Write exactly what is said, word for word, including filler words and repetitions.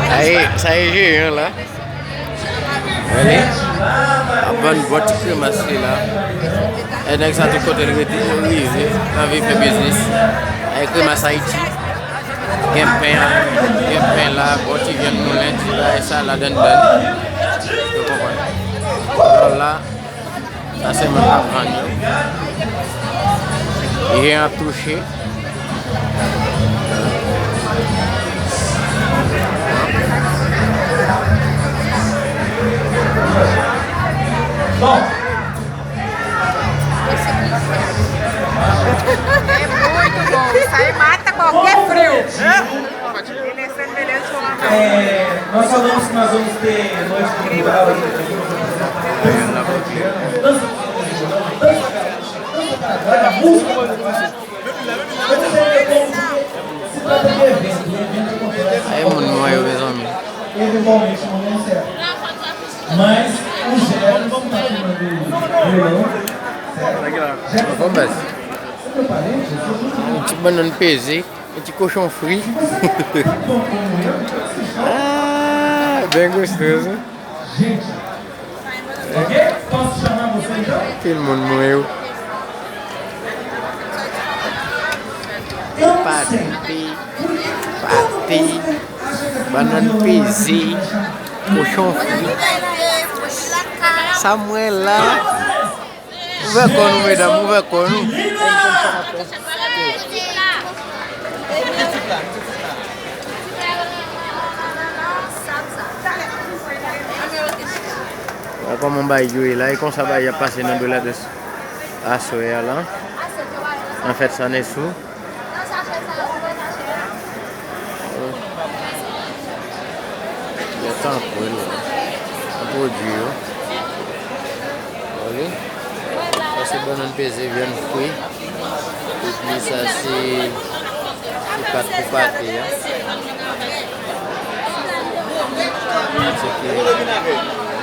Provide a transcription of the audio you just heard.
Sa e, sa e jeyan la. Gade. Ap vann bon ti kremas li la. E nèg sa tout kote l rete, yo rive, anvi fè biznis. E kremas Ayiti. Gen pen, gen pen la, bon ti vyann moulen, ti bagay salad anndan. Yo konprann. Alò la, sa se moun k ap vann yo. Jen ap touche. Bon. É muito bom. Isso aí mata qualquer frio. Ele é sendo beleza. É, nós falamos que nós vamos ter noite cultural aqui. Dança, dança, dança, dança, música. Aí, mano, não é eu mesmo, amigo. Mas o Jefferson tá filmando o leilão. Certo? Jefferson, conversa. Você é meu parente? Eu sou muito... Um tipo banana pezê, um tipo colchão frio. Ah, bem gostoso. Gente, ok? Posso chamar você então? Aquele mundo não é eu. Pati, pati, banana pezê, colchão frio. Samuela. Ouvè kò nou, medam, ouvè kò nou. Wè kòman bagay yo ye la, e konsa bagay ap pase nan Beladès aswè a la. Nan fèt Sanesou. Yo tanpri l, an pwodui yo. Wè li. Sa se bannan peze, vyann fri. Epi sa se, se pat pou pate a. Se ke